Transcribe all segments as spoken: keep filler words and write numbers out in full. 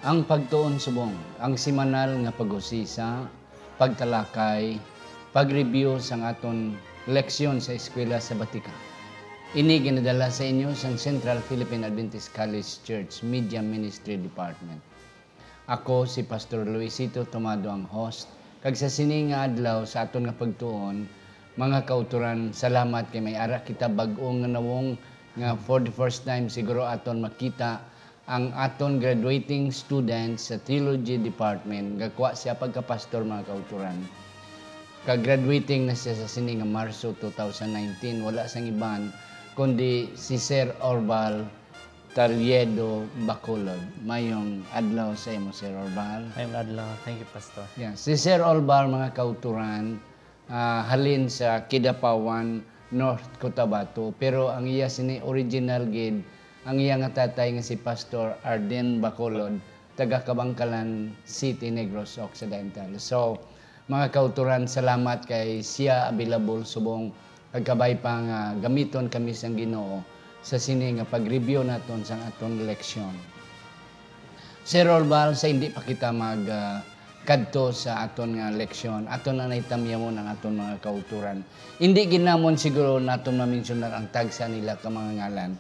Ang pagtuon subong, ang semanal nga pag-usisa, pagtalakay, pag-review sang aton leksyon sa eskwela sa Batika. Ini ginadala sa inyo sang Central Philippine Adventist College Church Media Ministry Department. Ako si Pastor Luisito Tomado ang host, kag sa sini nga adlaw sa aton nga pagtuon, mga kautoran, salamat kay may ara kita bag-o nga nawong nga for the first time siguro aton makita ang aton graduating student sa Theology Department. Gakwa siya pagka-pastor, mga kautoran. Kag graduating na siya sa sini nga Marso two thousand nineteen. Wala sang iban kundi si Sir Orval Tariedo Bacolod. Mayong adlaw sa imo, Sir Orval. Mayong adlaw. Thank you, Pastor. Yeah. Si Sir Orval, mga kauturan, ah, halin sa Kidapawan, North Cotabato. Pero ang iya sini original gid, ang iya nga tatay nga si Pastor Arden Bacolod, taga Kabangkalan City, Negros Occidental. So, mga kauturan, salamat kay siya available subong kag kabay pa nga gamiton kami sang Ginoo sa sini nga pag-review naton sang aton leksyon. Sir Orval, sa hindi pa kita mag, ah, kadto sa aton nga leksyon, aton na naitamyawon ang aton mga kauturan. Hindi ginamon siguro naton mamensyonar ang tagsa nila ka mga ngalan,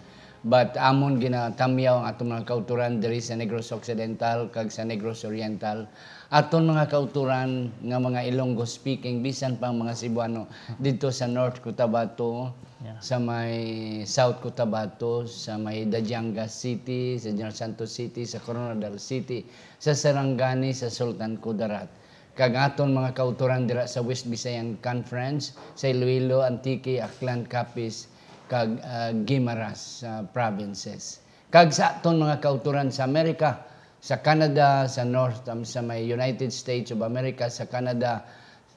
but amon ginatamyaw ang aton mga kauturan diri sa Negros Occidental kag sa Negros Oriental. Aton mga kauturan nga mga Ilonggo speaking, bisan pa ang mga Cebuano dito sa North Cotabato, Yeah. sa may South Cotabato, sa may Dajanga City, sa General Santos City, sa Koronadal City, sa Sarangani, sa Sultan Kudarat. Kag aton mga kauturan dira sa West Visayan Conference, sa Iloilo, Antique, Aklan, Capiz, kag, ah, Guimaras, ah, provinces. Kag sa aton mga kauturan sa Amerika, sa Canada, sa North, um, sa may United States of America, sa Canada,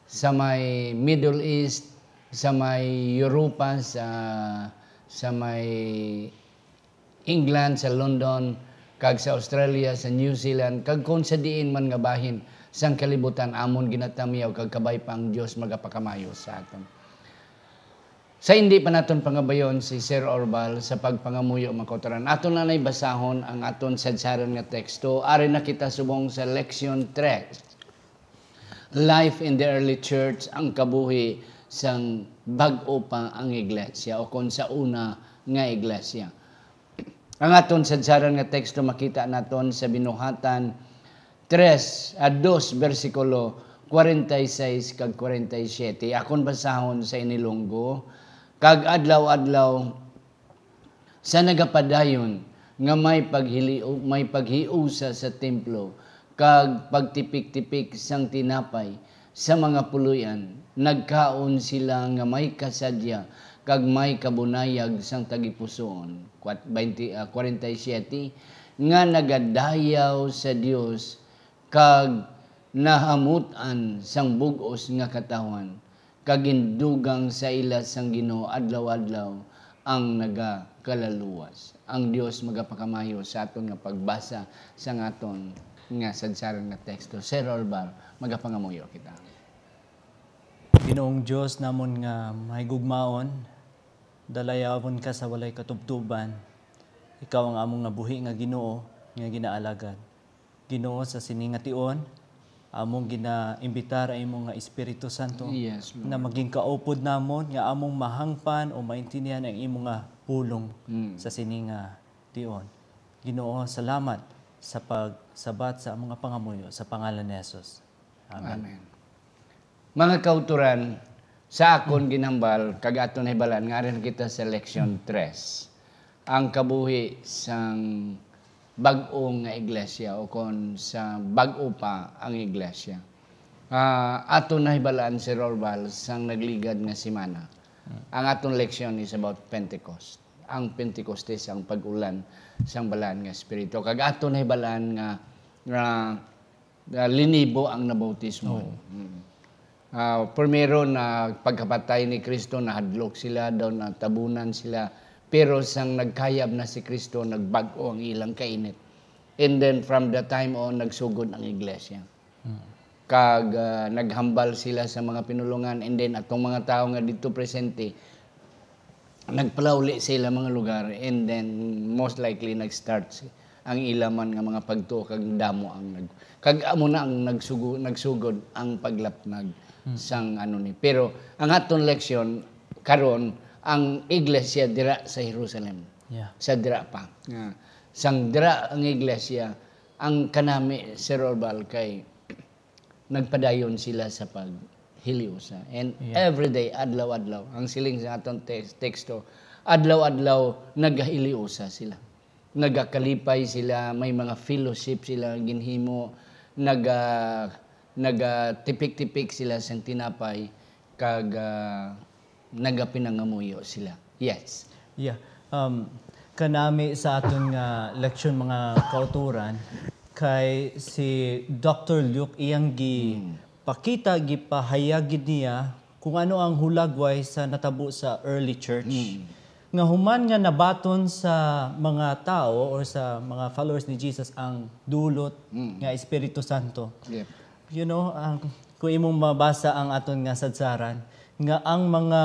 sa may Middle East, sa may Europa, sa, sa may England, sa London, kag sa Australia, sa New Zealand, kag kon sa diin man nga bahin sang kalibutan, amon ginatamyaw kag kabay pa ang Dios magapakamayo sa aton. Sa hindi pa naton pangabayon si Sir Orval sa pagpangamuyo, mga kauturan, aton na nay basahon ang aton sadsaran nga teksto. Ari na kita subong sa Leksyon three. Life in the early church, ang kabuhi sang bag-o pa ang iglesia, o kon sa una nga iglesia. Ang aton sadsaran nga teksto makita naton sa Binuhatan tres, ah, dos, bersikulo kwarenta y seis kag kwarenta y siyete. Akon basahon sa inilunggo, kag adlaw-adlaw sa nagapadayon nga may paghili-, may paghiusa sa templo kag pagtipik-tipik sang tinapay sa mga puloy-an, nagkaon sila nga may kasadya kag may kabunayag sang tagipusoon. Kwat-, baynte, ah, kwarenta y siyete, nga nagadayaw sa Dios kag nahamut-an sang bug-os nga katawhan, kag gindugang sa ila sang Ginoo adlaw-adlaw ang nagakalaluwas. Ang Dios magapakamayo sa aton nga pagbasa sang aton nga sadsaran nga teksto. Sir Orval, magapangamuyo kita. Ginoong Dios namon nga mahigugmaon, dalayawon ka sa walay katubtuban. Ikaw ang among nga buhi nga Ginoo nga ginaalagad. Ginoo, sa sini nga tion, among ginaimbitar ang imo nga Espiritu Santo Yes, Lord. na maging kaupod namon nga among mahangpan o maintindihan ang imo nga pulong Mm. sa sini nga tion. Ginoo, salamat sa pagsabat sa among nga pangamuyo sa pangalan ni Jesus. Amen. Amen. Mga kauturan, sa akon ginhambal, kag aton nahibalaan nga ari na kita sa leksyon tres, ang kabuhi sang bag-o nga iglesia, o kon sa bag-o pa ang iglesia. Ah, aton nahibalaan, Sir Orval, sang nagligad nga semana. Hmm. Ang aton leksyon is about Pentecost. Ang Pentecostes, ang pag-ulan sang Balaan nga Espiritu. Kag aton nahibalaan nga, nga ah, linibo ang nabautismo. Oo. Mm. Ah, primero na pagkapatay ni Cristo, nahadlok sila, daw natabunan sila. Pero sang nagkayab na si Cristo, nagbag-o ang ilang kainit. And then from the time on, nagsugod ang iglesia. Mm. Kag, ah, naghambal sila sa mga pinulongan, and then atong mga tawo nga didto presente, nagpalauli sa ilang mga lugar, and then most likely nag-start si-, ang ila man nga mga pagtuo, kag damo ang nag-, kag amo na ang nagsugo-, nagsugod ang paglapnag sang ano ni. Pero ang aton leksyon karon, ang iglesia dira sa Jerusalem. Yeah. Sa dira pa. Nga, sang dira ang iglesia, ang kanami, Sir Orbal, kay nagpadayon sila sa paghiliusa. And Yeah. every day, adlaw-adlaw, ang siling sa aton text, teksto, adlaw-adlaw nagahiliusa sila. Nagakalipay sila, may mga fellowship sila ginhimo, naga-, nagatipik-tipik sila sang tinapay, kag, ah, nagapinangamuyo sila. Yes. Yeah. Um, kanami sa aton nga leksyon, mga kauturan, kay si Doctor Luke iyang gipakita, gipahayag gid niya kung ano ang hulagway sa natabo sa early church. Mm. Nga human nga nabaton sa mga tawo or sa mga followers ni Jesus ang dulot Mm. nga Espiritu Santo. Yep. You know, ang, kung imong mabasa ang aton nga sadsaran, nga ang mga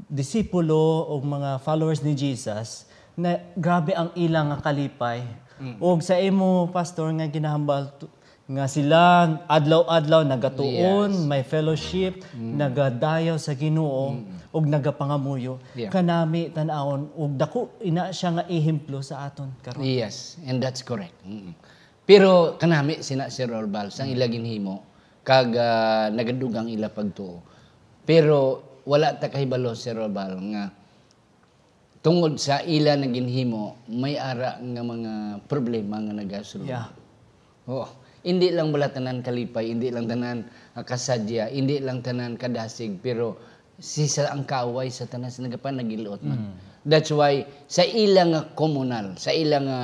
disipulo o mga followers ni Jesus, na grabe ang ilang nga kalipay. Mm. Og sa imo, Pastor, nga ginahambal tu-, nga sila adlaw-adlaw nagatuon, Yes. may fellowship, Mm. nagadayaw sa Ginoo, Mm. og nagapangamuyo. Yeah. Kanami tan-awon, og dako ina siya nga ehemplo sa aton karon. Yes, and that's correct. Mm. Pero kanami sina Sir Orbal, sang ila ginhimo, kag, ah, nagadugang ila pagtuo. Pero wala ta kahibalo, Sir Orbal, nga tungod sa ila na ginhimo, may ara nga mga problema nga nagasulod. Yeah. Oo. Hindi lang bala tanan kalipay, hindi lang tanan, ah, kasadya, hindi lang tanan kadasig, pero si sa ang kaaway, Satanas, nagapanagil-ot man. Mm. That's why sa ila nga komunal, sa ila nga,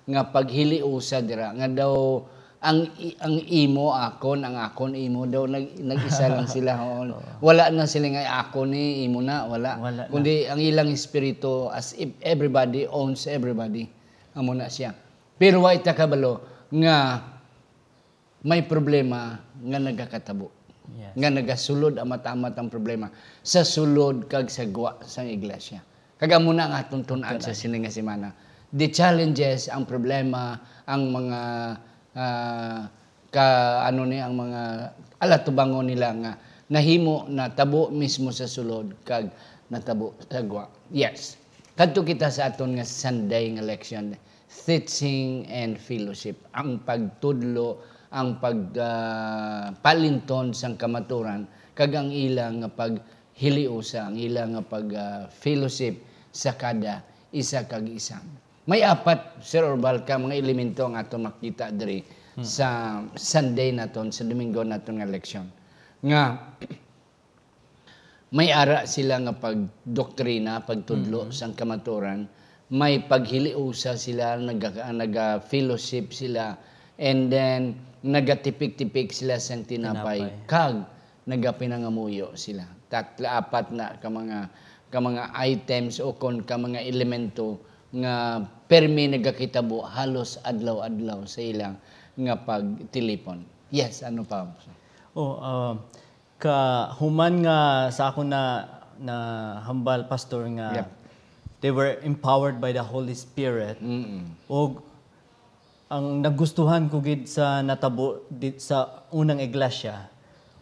nga paghiliusa dira, nga daw ang i-, ang imo akon, ang akon imo daw, nag-, nag-isa lang sila, hoon. Oo. Wala na sila nga akon ni, imo na, wala. Wala na. Kundi ang ilang espiritu, as if everybody owns everybody. Amo na siya. Pero wa ita kabalo nga may problema nga nagakatabo, Yes. nga nagasulod amat-amat ang problema sa sulod kag sa gwa sang iglesia. Kag amo na ang atong tun-an sa Tun-an. sini nga semana. The challenges, ang problema, ang mga, ah, ka, ano ni, ang mga alatubangon nila nga nahimo, natabo mismo sa sulod kag natabo sa gwa. Yes. Kadto kita sa aton nga Sunday nga leksyon, teaching and fellowship. Ang pagtudlo, ang pag, ah, palinton sang kamaturan, kag ang ila nga paghiliusa, ang ila nga pag, ah, fellowship sa kada isa kag isa. May apat, Sir Orbal, ka mga elemento ang aton makita diri Hmm. sa Sunday naton, sa Domingo naton nga leksyon. Nga, may ara sila nga pagdoktrina, pagtudlo Mm. sang kamaturan, may paghiliusa sila, naga-, naga-fellowship sila, and then nagatipik-tipik sila sang tinapay, Tinapay. kag nagapinangamuyo sila. Tatla, apat na ka mga, ka mga items o kon ka mga elemento nga permi nagakitabo halos adlaw-adlaw sa ilang nga pagtilipon. Yes, ano pa? Oh, ah, Ka-, human nga sa akon na, na hambal, Pastor, nga Yep. they were empowered by the Holy Spirit. Mm-mm. Og ang nagustuhan ko gid sa natabo di-, sa unang iglesia,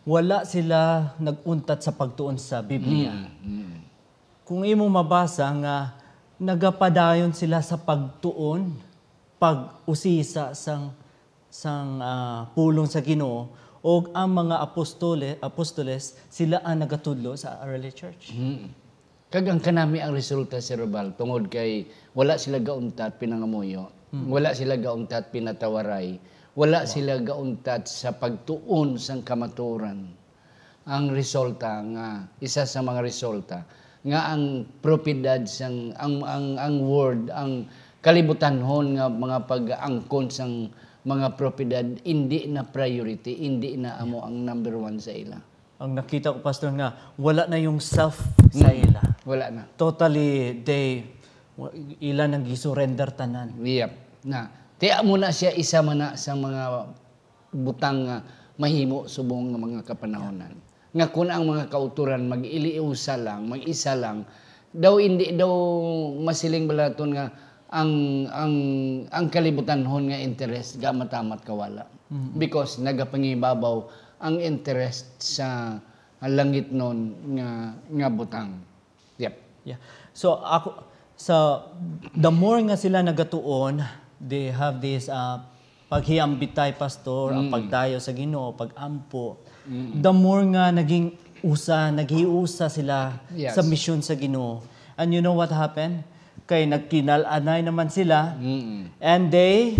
wala sila nag-untat sa pagtuon sa Biblia. Mm, mm. Kung imo mabasa nga nagapadayon sila sa pagtuon, pag-usisa sang sang, ah, pulong sa Ginoo, ug ang mga apostole-, apostoles, sila ang nagatudlo sa early church. Mm. Kag ang kanami ang resulta, Sir Robal, tungod kay wala sila gauntat pinangamuyo, Mm. wala sila gauntat pinatawaray, wala Wow. sila gauntat sa pagtuon sang kamaturan. Ang resulta nga, isa sa mga resulta nga ang propiedad sang, ang, ang, ang word, ang kalibutanhon nga mga pag-angkon sang mga propiedad, indi na priority, indi na amo ang number one sa ila. Ang nakita ko, Pastor, nga wala na yung self sa Mm. ila. Wala na. Totally, they, ila nang gisurrender tanan. Yep. Na, ti amo na siya isa man na sa mga butang nga mahimo subong nga mga kapanahonan. Nga kun ang mga kauturan mag-iliusa lang, mag-isa lang, daw indi daw masiling balaton nga ang, ang, ang kalibutanhon nga interest gamatamat kawala. Mm. Because nagapangibabaw ang interest sa langitnon nga, nga butang. Yep. Yeah. So, ako, sa, the more nga sila nagatuon, they have this, uh, paghiambitay, Pastor, ang Mm. pagdayo sa Ginoo, pag-ampo. Mm. The more nga naging usa, naghiusa sila Yes. sa misyon sa Ginoo. And you know what happened? Kay nagkinal-anay naman sila. Mm. And they,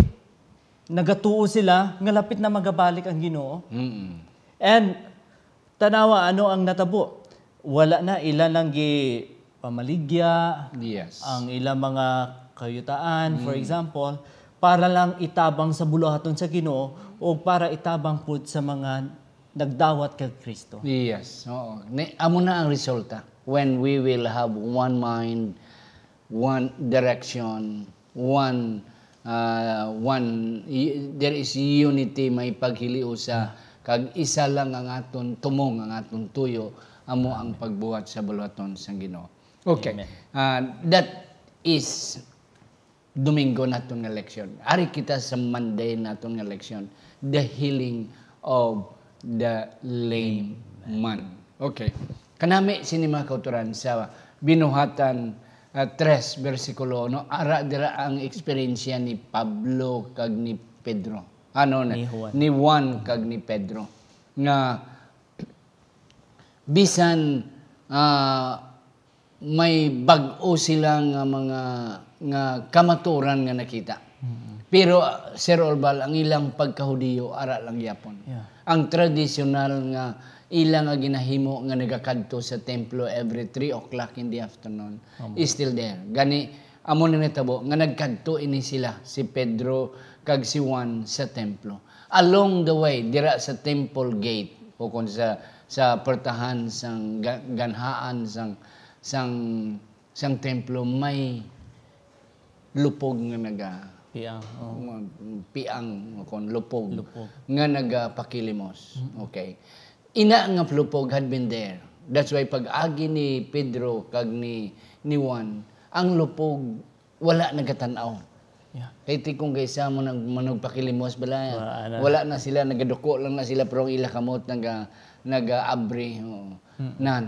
nagatuo sila nga lapit na magabalik ang Ginoo. Mm. And tanawa, ano ang natabo? Wala na, ila lang gi pamaligya Yes. ang ilang mga kayutaan, for Mm. example, para lang itabang sa buluhaton sa Ginoo o para itabang pud sa mga nagdawat kay Kristo. Yes, oo. Ni, amo na ang resulta. When we will have one mind, one direction, one, ah, one, y-, there is unity, may paghiliusa, kag isa lang ang aton tumong, ang aton tuyo, amo ang pagbuhat sa buluhaton sang Ginoo. Okay. Amen. Ah, that is Domingo naton nga leksyon. Ari kita sa Monday naton nga leksyon, the healing of the lame man. Okay. Kanami sini, mga kauturan, sa Binuhatan, ah, tres, bersikulo uno, ara dira ang eksperyensya ni Pablo kag ni Pedro. Ano na? Ni Juan. Ni Juan kag ni Pedro. Nga bisan, ah, may bag-o sila nga mga, nga kamaturan nga nakita. Mm. Pero, ah, Sir Orbal, ang ilang pagkahudiyo, ara lang gyapon. Yeah. Ang tradisyonal nga ila nga ginahimo nga nagakadto sa templo every three o'clock in the afternoon Amo. is still there. Gani, amo na natabo nga nagkadto ini sila, si Pedro kag si Juan, sa templo. Along the way, dira sa temple gate, o kung sa, sa portahan sang ga-, ganhaan sang, sang, sang templo, may lupog nga naga-, Piang, oh. mga piang, o kung lupog, Lupog. nga nagapakilimos. Mm. Okay. Ina nga lupog had been there. That's why pag-agi ni Pedro kag ni, ni Juan, ang lupog wala nagatan-aw. Yeah. Kay ti kung kaysa mo nag-, manugpakilimos bala, Wala na. wala na sila, nagaduko lang na sila, pero ang ila kamot naga-, nagaabri. Oo. Mm. Nan,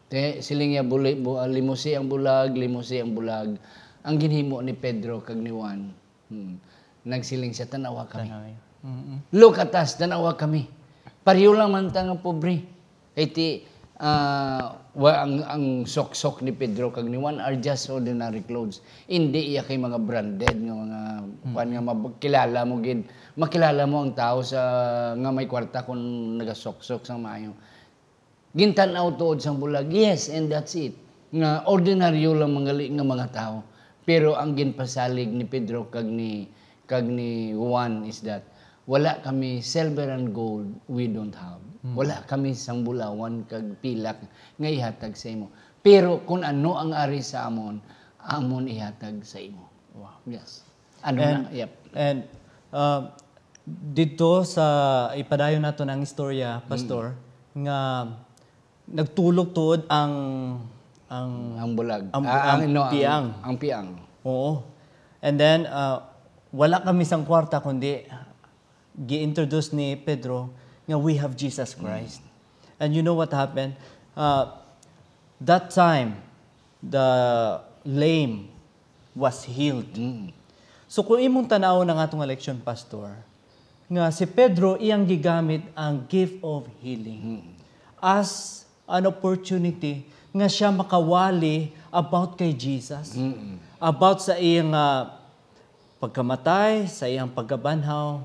te, siling niya, buli-, bu-, ah, limusi ang bulag, limusi ang bulag. Ang ginhimo ni Pedro kag ni Juan, hmm, nagsiling siya, "Tan-awa kami." Tan-awa. Mm-mm. Look at us, tan-awa kami. Pareho lang man ta nga pobre. Kay ti, ah, wa-, ang, ang soksok ni Pedro kag ni Juan are just ordinary clothes. Indi iya kay mga branded nga mga Mm. kuwan nga mab-, kilala mo gid. Makilala mo ang tao sa, nga may kwarta kung nagasoksok sang maayo. Gintan-aw tuod sang bulag, yes, and that's it. Nga ordinaryo lang man gali nga mga tawo. Pero ang ginpasalig ni Pedro kag ni, kag ni Juan is that, "Wala kami silver and gold, we don't have. Mm. Wala kami sang bulawan kag pilak nga ihatag sa imo. Pero kun ano ang ari sa amon, amon ihatag sa imo." Wow. Yes. Ano And, na? Yep. and, uh, dito sa, ipadayon nato ang istorya, Mm. Pastor, nga nagtulok tuod ang, ang, Ang bulag. ang, Ah, ang, ang, no, ang, piang. ang piang. Oo. And then, uh, wala kami sang kwarta, kundi gi-introduce ni Pedro nga we have Jesus Christ. Mm. And you know what happened? Uh, that time, the lame was healed. Mm. So, kung imong tan-awon ang atong nga leksyon, Pastor, nga si Pedro iyang gigamit ang gift of healing Mm. as an opportunity nga siya makawali about kay Jesus, Mm. about sa iyang, ah, pagkamatay, sa iyang pagkabanhaw,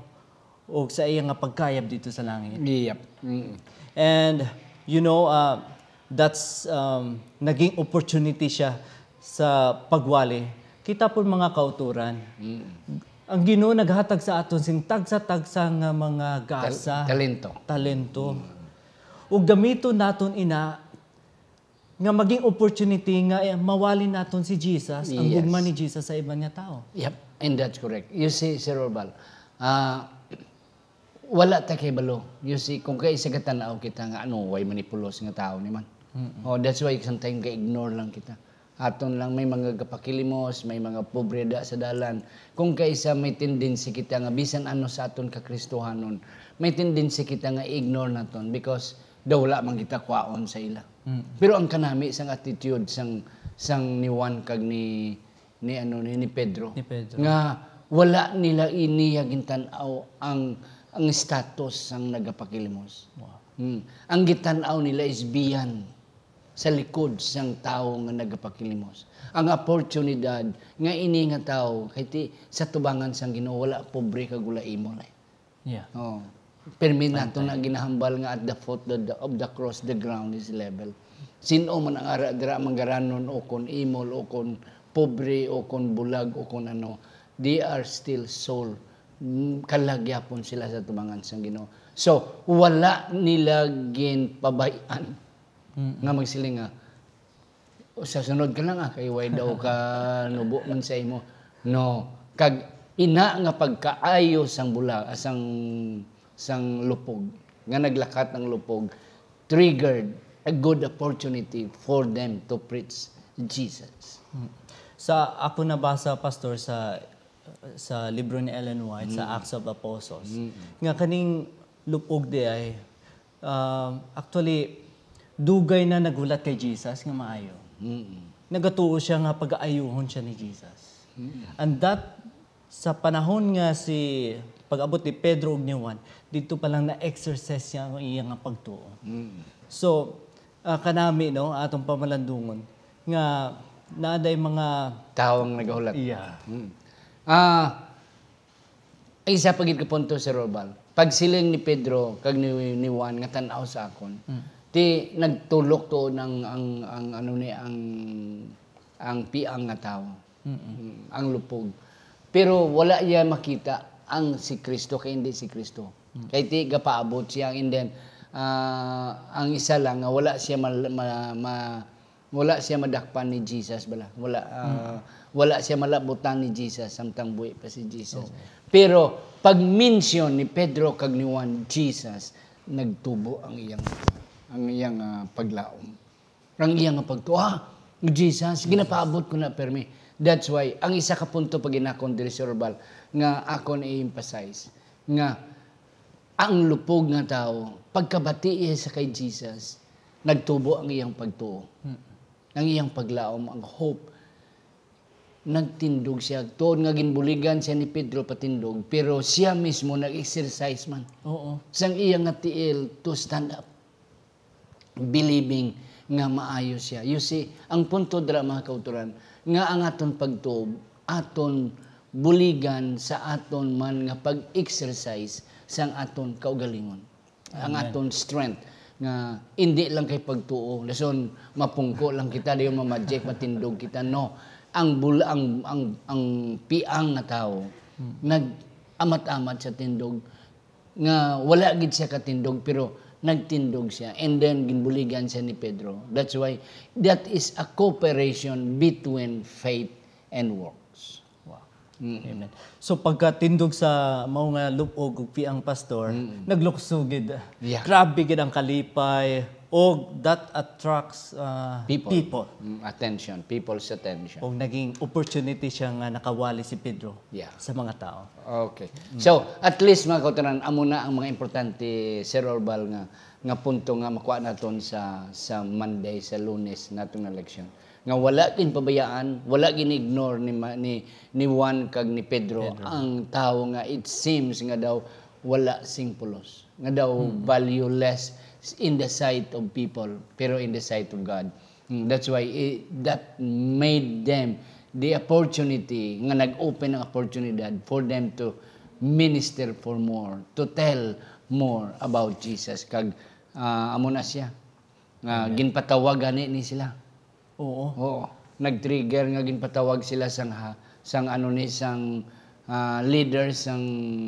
o sa iyang nga pagkayab dito sa langit. Yep. Mm. And, you know, uh, that's, um, naging opportunity siya sa pagwali. Kita po, mga kauturan, Mm. ang Ginoo naghatag sa aton sing tagsa-tagsa nga mga Tal-, gasa, talento. talento. Mm. Ug gamiton naton ina nga maging opportunity nga, eh, mawali naton si Jesus, ang Yes. gugma ni Jesus sa iban nga tawo. Yep, and that's correct. You see, Sir Orbal, ah, wala ta kay balo. You see, kung kay isa ka tan-aw kita nga, ano, way manipulos nga tawo ni man. Mm-mm. Oh, that's why sometimes ka-ignore lang kita. Aton lang may mga gapakilimos, may mga pobre da sa dalan. Kung kaisa may tendency kita nga bisan ano sa aton kakristohanon, may tendency kita nga ignore naton because daw wala man kita kwaon sa ila. Mm. Pero ang kanami sang attitude sang, sang ni Juan kag ni, ni ano, ni, ni Pedro, Ni Pedro. nga wala nila iniya gintan-aw ang, ang status sang nagapakilimos. Wow. Mm. Ang gitan-aw nila is beyond sa likod sang tawo nga nagapakilimos. Ang oportunidad nga ini nga tawo, kay ti, sa tubangan sang Ginoo, wala pobre kag wala imol, eh. Yeah. Oh. Pirmi nato Pantay. na ginahambal nga at the foot of the, of the cross, the ground is level. Sin-o man ang ara dira, manggaranon o kon imol o kon pobre o kon bulag o kon ano, they are still soul. Mm, kalag gyapon sila sa tubangan sang Ginoo. So, wala nila ginpabay-an Mm. nga magsiling nga, "O, sa sunod ka lang, ah, kay way daw ka nubo man sa imo." No. Kag ina nga pagkaayo sang bula-, ah, sang, sang lupog, nga naglakat ang lupog, triggered a good opportunity for them to preach Jesus. Mm. Sa ako nabasa, Pastor, sa, sa libro ni Ellen White, sa Mm. Acts of Apostles, Mm. nga kaning lupog di ay, um, actually, dugay na naghulat kay Jesus nga maayo. Mm. Nagatuo siya nga pagaayuhon siya ni Jesus. Mm. And that, sa panahon nga si, pag-abot ni Pedro ug ni Juan, didto pa lang na-exercise siya ang iya nga pagtuo. Mm. So, ah, kanami, no, atong pamalandungon nga naa day mga Tawo ang nagahulat. Yeah. Mm. Ah, Isa pa gid ka punto, Sir Orbal. Pagsiling ni Pedro kag ni, ni Juan nga, "Tan-aw sa akon." Mm. Ti nagtulok tuod ang, ang, ang, ano ni, ang, ang piang nga tawo. Mm-mm. Mm, ang lupog. Pero wala niya makita ang si Kristo kay hindi si Kristo. Mm. Kay ti gapaabot siya, and then, ah, ang isa lang nga wala siya mal-, ma-, ma-, wala siya madakpan ni Jesus bala. Wala, ah, Mm. wala siya malabutan ni Jesus samtang buhi pa si Jesus. Oo. Pero pag mention ni Pedro kag ni Juan, Jesus, nagtubo ang iyang, ang iyang, ah, paglaom. Ang iyang pagtuo, "Ah, Jesus, Jesus. Ginapaabot ko na permi." That's why, ang isa ka punto pa ginakon diri, Sir Orbal, nga akon i-emphasize, nga ang lupog nga tawo, pagkabati iya sa kay Jesus, nagtubo ang iyang pagtuo. Mm. Ang iyang paglaom, ang hope. Nagtindog siya. Tuod nga ginbuligan siya ni Pedro patindog, pero siya mismo nag-exercise man Oo. sang iya nga tiil to stand up, believing nga maayo siya. You see, ang punto dira, mga kauturan, nga ang aton pagtuo, aton buligan sa aton man nga pag-exercise sang aton kaugalingon. Ang Amen. aton strength nga indi lang kay pagtuo. Dason, mapungko lang kita, dayon ma-magic, matindog kita. No. Ang bul-, ang, ang, ang piang nga tawo, Hmm. nag-amat-amat sa tindog nga wala gid siya katindog, pero nagtindog siya. And then, ginbuligan siya ni Pedro. That's why, that is a cooperation between faith and works. Wow. Mm. Amen. So, pagkatindog sa mao nga lupog ug piang, Pastor, Mm. naglukso gid. Yeah. Grabe gid ang kalipay, og that attracts, uh, People. people. Mm, attention. People's attention. Og naging opportunity siya nga nakawali si Pedro Yeah. sa mga tao. Okay. Mm. So, at least, mga kauturan, amo na ang mga importante, Sir Orbal, nga, nga punto nga makuha naton sa, sa Monday, sa Lunes, natong nga leksyon. Nga wala ginpabayaan, wala gin-ignore ni ma-, ni, ni Juan kag ni Pedro Pedro. ang tawo nga it seems nga daw wala sing pulos, nga daw Mm. valueless in the sight of people, pero in the sight of God. Mm, that's why i-, that made them the opportunity, nga nag-open ang oportunidad for them to minister for more, to tell more about Jesus. Kag, ah, amo na siya. Nga Amen. ginpatawag gani ni sila. Oo. Oo. Nag-trigger nga ginpatawag sila sang ha-, sang ano ni, sang, ah, leader sang,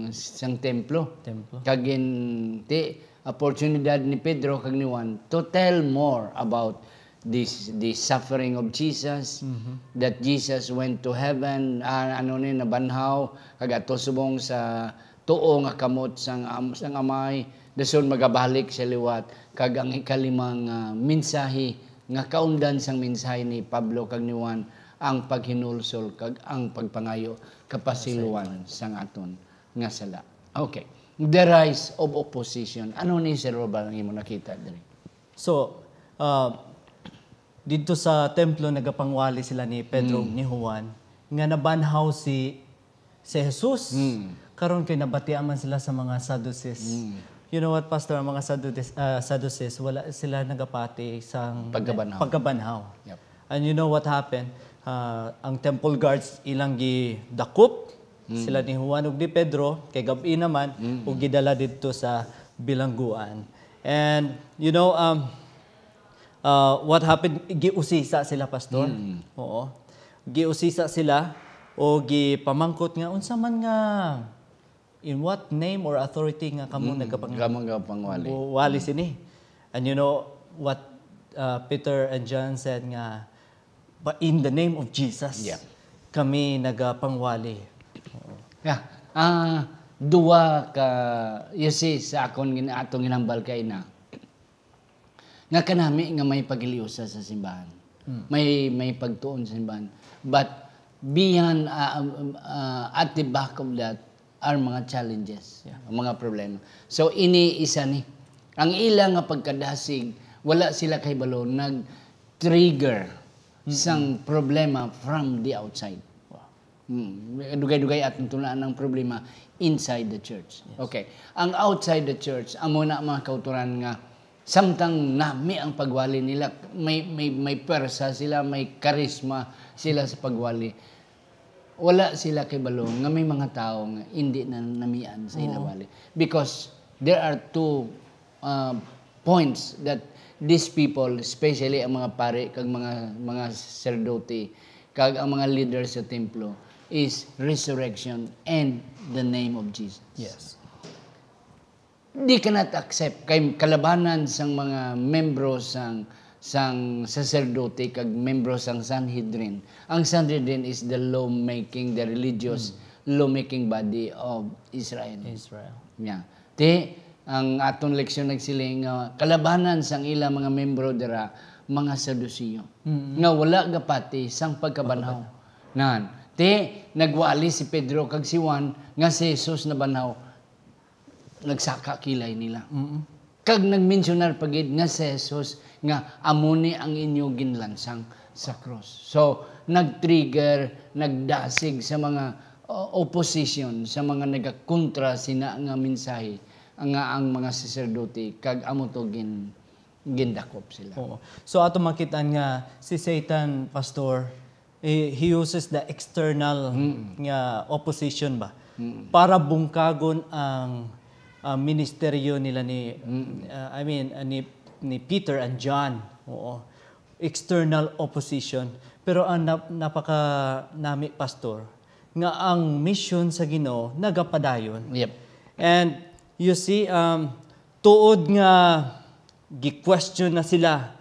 sang templo. Templo. Kag gin-, ti, oportunidad ni Pedro kag ni Juan to tell more about this, the suffering of Jesus, Mhm. that Jesus went to heaven, ah, ano ni, nabanhaw, kag ato subong sa tuo nga kamot sang am-, sang Amay, dason magabalik siya liwat, kag ang ikalimang, ah, mensahe nga kaundan sang mensahe ni Pablo kag ni Juan ang paghinulsol kag ang pagpangayo kapasiluan sang aton nga sala. Okay. The rise of opposition. Ano ni, Sir Robal, ang imo nakita diri? So, uh, dito sa templo, nagapangwali sila ni Pedro ug ni Juan nga nabanhaw si si Jesus. Karon kay nabatian man sila sa mga Sadducees. You know what, Pastor? Ang mga Sadducees, ah, Sadducees, wala sila nagapati sa Pagkabanhaw. pagkabanhaw. Yep. And you know what happened? Ah, ang temple guards ilang gidakop, sila ni Juan ug ni Pedro, kay gab-i naman, ug gidala didto sa bilangguan. And you know, um, uh, what happened? Giusisa sila, Pastor. Oo. Giusisa sila o gipamangkot nga, "Unsa man nga, in what name or authority nga kamo nagkapang-, Kamo nga pangwali. wali sini?" And you know what, uh, Peter and John said nga, "But in the name of Jesus, Yeah. kami nagapangwali." Yeah. Ah, duwa ka, you see, sa akon gin-, atong ginhambal kay na, nga kanami nga may paghiliusa sa simbahan. May, may pagtuon sa simbahan. But beyond, ah, um, um, ah, at the back of that are mga challenges, Yeah. mga problema. So, ini isa ni. Ang ila nga pagkadasig, wala sila kahibalo, nag-trigger sang problema from the outside. Mm, dugay-dugay atong tunaan ang problema inside the church. Okay. Ang outside the church, amo na mga kauturan nga samtang nami ang pagwali nila, may, may, may pwersa sila, may karisma sila sa pagwali. Wala sila kay balo nga may mga tawo nga hindi na namian sa ila wali. Because there are two uh, points that these people, especially ang mga pari kag mga mga sacerdote kag ang mga leaders sa templo, is resurrection and the name of Jesus. Yes. They cannot accept kay kalabanan sang mga membro sang sang sacerdote kag membro sang Sanhedrin. Ang Sanhedrin is the law-making, the religious law-making body of Israel. Israel. Yeah. Ti, ang aton leksyon nagsiling nga kalabanan sang ila mga membro dira, mga Saduceo, nga wala gapati sang pagkabanhaw. Nan, ti, nagwali si Pedro kag si Juan nga si Jesus nabanhaw. Nagsaka kilay nila. Kag nagmensyonar pa gid nga si Jesus nga amo ni ang inyo ginlansang sa krus. So, nag-trigger, nagdasig sa mga uh, opposition, sa mga nagakontra sina nga mensahe nga ang mga saserdote kag amo to gin gindakop sila. Oo. So ato makita nga si Satan, Pastor, he, he uses the external nga opposition ba para bungkagon ang ah, ministeryo nila ni ah, I mean ah, ni ni Peter and John. Oo. External opposition. Pero ang nap- napaka nami, Pastor, nga ang misyon sa Ginoo nagapadayon. Yep. And you see, um, tuod nga gi-question na sila.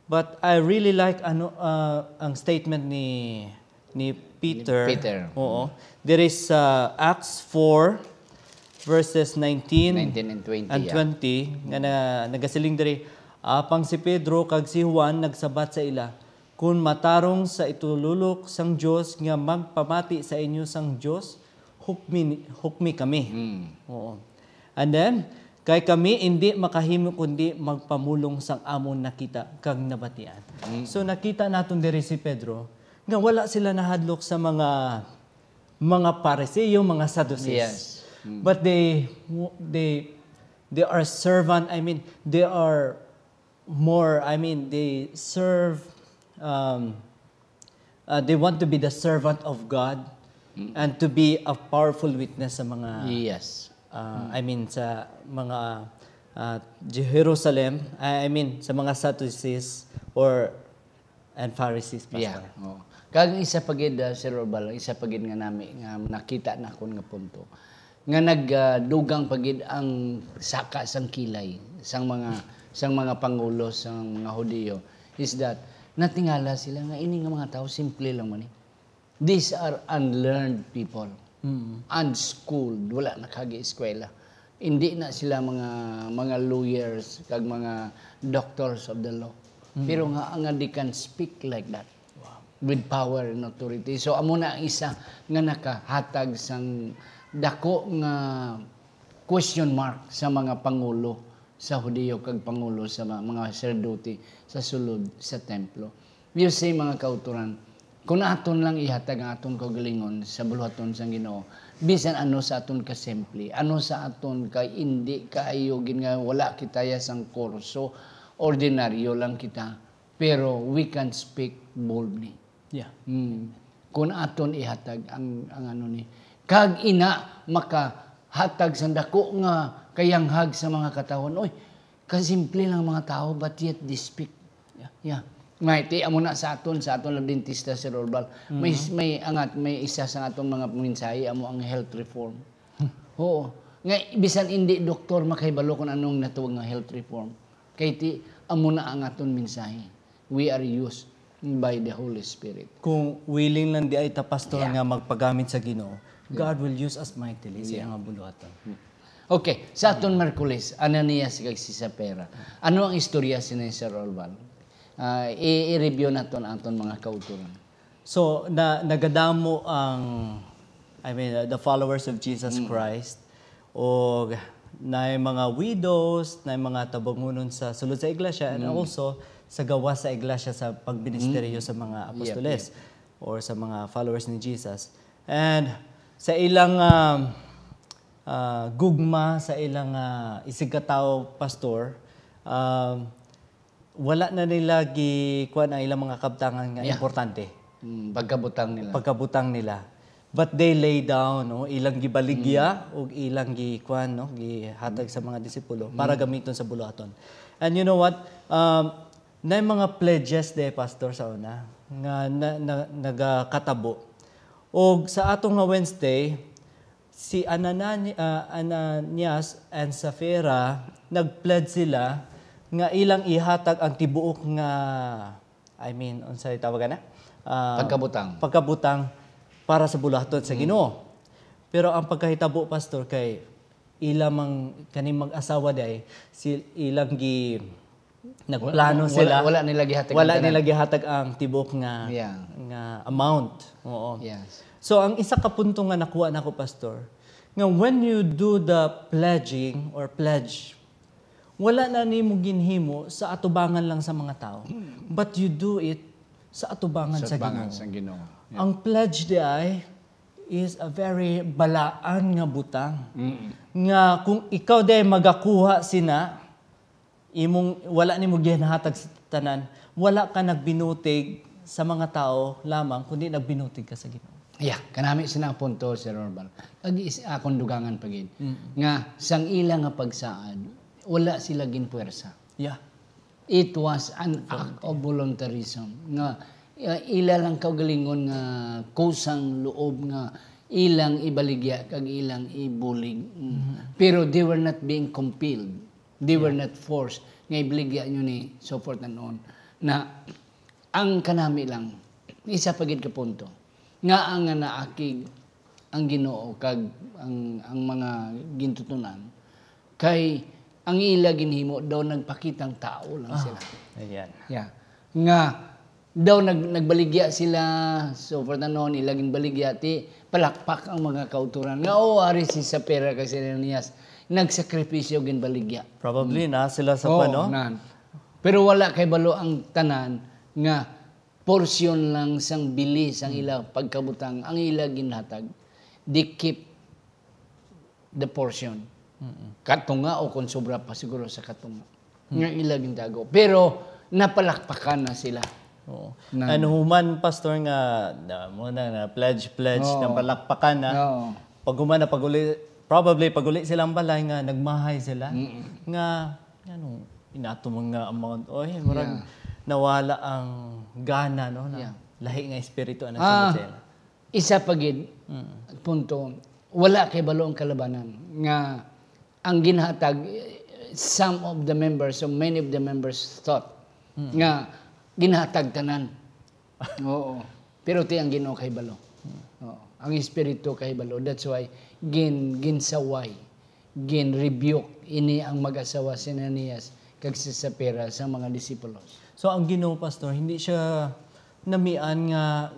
But I really like ano uh, ang statement ni ni Peter. Peter. Oo. There is uh, Acts four verses nineteen, Nineteen and twenty, and yeah. twenty nga na, nagasiling diri, apang si Pedro kag si Juan nagsabat sa ila, "Kun matarong sa itululok sang Dios nga magpamati sa inyo sang Dios, hukmi, hukmi kami." Oo. And then, kay kami indi makahimo kundi magpamulong sang amon nakita kag nabatian. So nakita naton diri si Pedro nga wala sila nahadlok sa mga mga Pariseo, mga Sadducees. Yes. But they they they are servant, I mean, they are more, I mean, they serve um, uh, they want to be the servant of God and to be a powerful witness sa mga Yes. uh, I mean sa mga uh, Jerusalem, I I mean sa mga Sadducees or and Pharisees, Yeah. Pastor. Oh. Kag isa pa gid, uh, Sir Robal, isa pa gid nga nami nga nakita nakon nga punto nga nagdugang pa gid ang saka sang kilay sang mga sang mga pangulo sang mga Hudiyo is that natingala sila nga ini nga mga tawo simple lang man eh. These are unlearned people, unschooled, wala nakagi eskwela. Hindi na sila mga mga lawyers kag mga doctors of the law. Pero nga, nga they can speak like that with power and authority. So, amo na ang isa nga nakahatag sang dako nga question mark sa mga pangulo sa Hudiyo kag pangulo sa ma-, mga saserdote sa sulod sa templo. You see, mga kauturan, kung aton lang ihatag ang aton kaugalingon sa buluhaton sang Ginoo, bisan ano sa aton kasimple, ano sa aton ka indi kaayo gid nga wala kita ya sang kurso, ordinaryo lang kita, pero we can speak boldly. Yeah. Mm. Kung aton ihatag ang, ang ano ni, kag ina makahatag sang dako nga kayanghag sa mga katawhan. Oy, kasimple lang mga tao, but yet they speak. Yeah. Yeah. May ti amo na sa aton, sa aton lang dentista, Sir Orbal. May, Mhm. may angat, may isa sa aton mga mensahe, amo ang health reform. Oo. Nga, bisan hindi doktor makahibalo kung anong natawag nga health reform. Kay ti, amo na ang aton mensahe. We are used by the Holy Spirit. Kung willing lang di ay ta, Pastor, Yeah. nga magpagamit sa Ginoo, Yeah. God will use us mightily sa Yeah. iyang buluhaton. Okay, sa aton Merkulis, Ananias kag si Sapphira. Ano ang istorya sini, Sir Orbal? Ah, i-, i-review naton ang aton mga kauturan. So, na, nagadamo ang, I mean, uh, the followers of Jesus Mm. Christ, o naay mga widows, naay mga tabangunon sa sulod sa iglesia, and Mm. also sa gawas sa iglesia sa pagministeryo Mm. sa mga Yep, apostoles yep. or sa mga followers ni Jesus. And sa ilang, um, ah, gugma, sa ilang, ah, isigkatawo, Pastor, um, wala na nila gi-, kuwan ang ilang mga kabtangan nga Yeah. importante. Mm, pagkabutang nila. Pagkabutang nila. But they lay down, no, ilang gibaligya Mm. ug ilang gi-, kuwan, no, gihatag sa mga disipulo para Mm. gamiton sa buluhaton. And you know what? Um, naay mga pledges de, Pastor, sa una nga na, na, nagakatabo. Ug sa ato nga Wednesday, si Ananani-, ah, Ananias and Sapphira, nag-pledge sila nga ilang ihatag ang tibuok nga, I mean, unsay tawagan na? Ah, Pagkabutang. pagkabutang para sa buluhaton sa Mm. Ginoo. Pero ang pagkahitabo, Pastor, kay ila mang, kaning mag-asawa day, si, ilang gi-, nagplano Wa-, wala, sila. wala nila gihatag Wala ang tanan. nila gihatag ang tibuok nga, Yeah. nga amount. Oo. Yes. So, ang isa ka punto nga nakuha nako, Pastor, nga when you do the pledging or pledge, wala na nimo ginhimo sa atubangan lang sa mga tao, Mm. but you do it sa atubangan Sa sa atubangan Ginoo. sa Ginoo. Yeah. Ang pledge di ay is a very balaan nga butang. Mm. Nga kung ikaw di ay magakuha sina, imong, wala nimo ginhatag sa tanan, wala ka nagbinutig sa mga tao lamang, kundi nagbinutig ka sa Ginoo. Yeah, kanami sina ang punto, Sir Orbal. Ag is-, akong dugangan pa gid. Mm. Nga, sang ila nga pagsaad, wala sila ginpuwersa. Yeah. It was an act of voluntarism. Nga, uh, ila lang kaugalingon nga kusang loob nga ilang ibaligya kag ilang ibulig. Mm. Mhm. Pero they were not being compelled. They were Yeah. not forced nga ibaligya nyo ni, so forth and on. Na ang kanami lang, isa pa gid ka punto, nga ang nga naakig ang Ginoo kag ang, ang mga gintutunan, kay ang ila ginhimo daw nagpakitang tao lang Ah, sila. ayan. Yeah. Nga daw nag-, nagbaligya sila, so forth and on, ila ginbaligya, ti palakpak ang mga kauturan. Nga, "Oh, ari si Sapphira kag si Ananias, nagsakripisyo, ginbaligya." Probably Hmm. na sila sa Oo, kuwan, no? nan. Pero wala kay balo ang tanan nga portion lang sang bili sang Hmm. ila pagkabutang ang ila ginhatag. They keep the portion. Mm-mm. Katunga o kung sobra pa siguro sa katunga. Mm. Nga ila gintago. Pero napalakpakan na sila. Oo. Nan- Ano human, Pastor, nga, na, mo na, na pledge, pledge, Oo. napalakpakan na. Oo. Pag human na pag-uli, probably pag-uli silang balay nga nagmahay sila. Mm-mm. Nga, ano, inato mga amount, oy, murag Yeah. nawala ang gana, no, na Yeah. lahi nga espiritu ang Ah, nagsunod sa ila. Isa pa gid, Mm. punto, wala kay balo ang kalabanan nga ang ginhatag, eh, some of the members, so many of the members thought Mm. nga ginhatag tanan. Oo. Pero ti ang Ginoo kay balo. Mm. Oo. Ang Espiritu kay balo. That's why gin-, ginsaway, gin-rebuke ini ang mag-asawa si Ananias kag si Sapphira sa mga disipulos. So, ang Ginoo, Pastor, hindi siya namian nga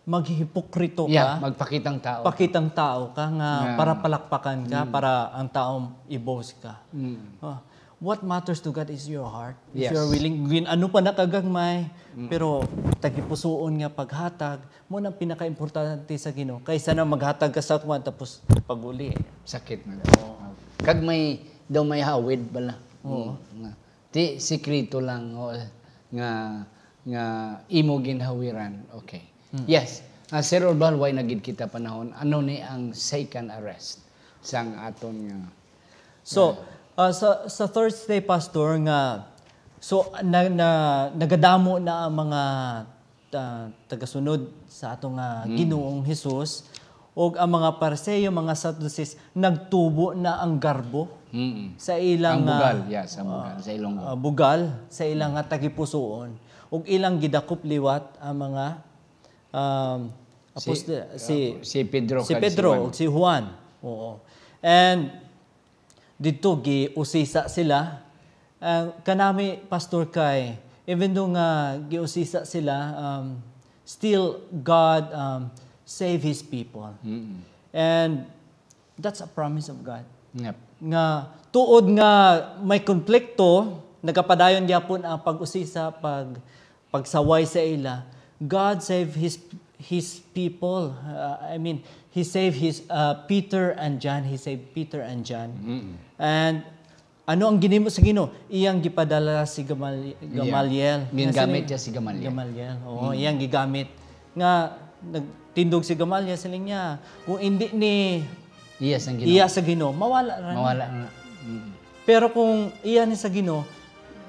maghihipokrito ka, Yeah, magpakitang tao. pakitang tao ka nga Nga para palakpakan ka, Mm. para ang taong i-boast ka. Mm. Ah, what matters to God is your heart. If Yes. you're willing, gin-, ano pa nakagagmay, Mm. pero tagipusoon nga paghatag, mo nang pinakaimportante sa Ginoo, kaysa na maghatag ka sa kwan, tapos pag-uli. Sakit na. Oo. Kag may, daw may hawid bala. Oo. Mm, nga. Ti, sikreto lang, o, nga, nga imo ginhawiran. Okay. Hmm. Yes. Ah, Sir Orbal, why na gid kita panahon? Ano ni ang second arrest sang aton nga So, ah, sa, sa Thursday, Pastor, nga, so, na, na, nagadamo na ang mga ta-, tagasunod sa ato nga Mm. Ginoong Jesus, ug ang mga Pariseo, mga Sadducees, nagtubo na ang garbo Mm. sa ilang, Ang bugal, ah, yes, ang bugal, ah, sa Ilonggo. ah, bugal, sa ilang nga tagipusoon, ug ilang gidakop liwat ang mga, um, Si, aposto-, si, uh, si Pedro si kag si Pedro Juan. ug si Juan. Oo. And didto giusisa sila. Ah, kanami, Pastor, kay even though nga giusisa sila, um, still God, um, save His people. Mm-mm. And that's a promise of God. Yep. Nga tuod nga may konflikto, nagapadayon gyapon ang pag-usisa, pag pagsaway sa ila, God saved his, his people. Uh, I mean, he saved his, uh, Peter and John. He saved Peter and John. Mm. And ano ang ginimo sa Ginoo? Iyang gipadala si Gamal-, Yeah. Gamaliel. Gingamit Nga sila niya si Gamaliel. Gamaliel. Oo, Mm. iyang gigamit. Nga nagtindog si Gamaliel, siling niya, "Kung hindi ni Iya sang Ginoo. iya sa Ginoo, mawala ra ni." Mawala na. Mm. Pero kung iya ni sa Ginoo,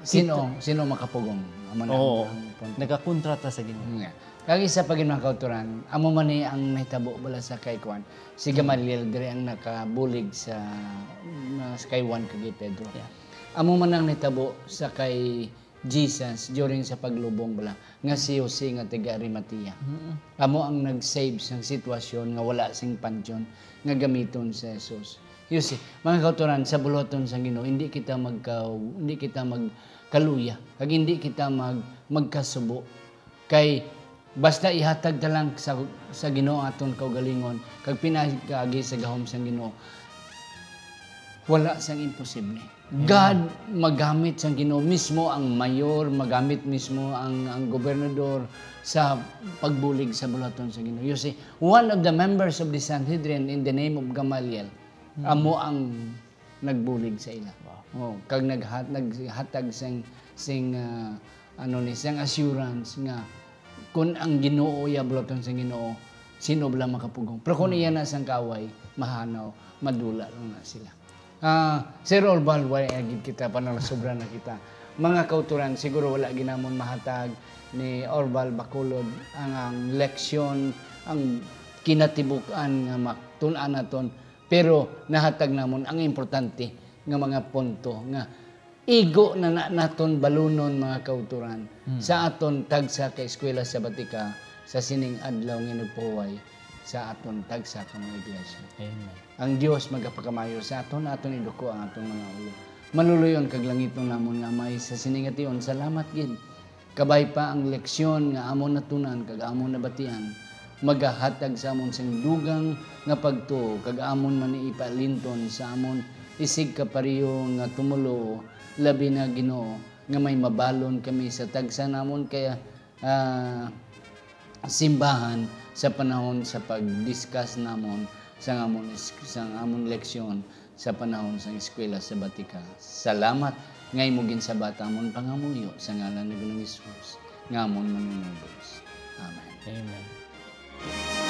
Sino, kita sino makapugong? Amo na Oo. ang, ang punto. Nagakontra ta sa Ginoo. Nga. Kag isa pa gid, mga kautoran, amo man ni ang nahitabo bala sa kay kuan, si Hmm. Gamaliel diri ang nakabulig sa, sa kay Juan kag kay Pedro. Yeah. Amo man ang nahitabo sa kay Jesus during sa paglubong bala nga si Jose nga taga Arimatea. Mm. Amo ang nag-save sang sitwasyon nga wala sing panteon nga gamiton si Jesus. You see, mga kautoran, sa buloton sang Ginoo, hindi kita magka-, hindi kita magkaluya, kag hindi kita mag-, magkasubo. Kay basta ihatag ta lang sa, sa Ginoo aton kaugalingon, kag pinaagi sa gahom sang Ginoo, wala sang imposible. Amen. God magamit sang Ginoo mismo ang mayor, magamit mismo ang, ang gobernador sa pagbulig sa buloton sa Ginoo. You see, one of the members of the Sanhedrin in the name of Gamaliel, Mm. amo ang nagbulig sa ila. Wow. Oh, kag naghat-, naghatag sing, sing, ah, ano ni, sing assurance nga kun ang Ginoo iya buloton sang Ginoo, sino bala makapugong? Pero kun Mm. iya na sang kaaway, mahanaw, madula lang na sila. Ah, Sir Orbal, wala gid kita, panalasobra na kita. Mga kautoran, siguro wala ginamon mahatag ni Orbal Bacolod ang, ang leksyon, ang kinatibuk-an nga matun-an naton, pero nahatag namon ang importante nga mga punto nga igo na, na naton balunon, mga kautoran, Hmm. sa aton tagsa ka eskwela sabatika sa sining adlaw nga nagpahuway sa aton tagsa ka mga iglesia. Amen. Ang Dios magapakamayo sa aton, aton iduko ang aton mga ulo. Maluloy-on kag langiton namon nga Amay, sa sini nga tion, salamat gid. Kabay pa ang leksyon nga amon natunan kag amon nabatian, magahatag sa amon sing dugang nga pagtuo, kag amon man ni ipalinton sa amon isig kapareho nga tumoluo, labi na, Ginoo, nga may mabalon kami sa tagsa namon kay, ah, simbahan sa panahon sa pag-discuss namon sang amon is-, sang amon leksyon sa panahon sang eskwela sabatika. Salamat nga imo ginsabat amon pangamuyo sa ngalan ni Ginoong Jesus nga amon Manunubos. Amen. Amen.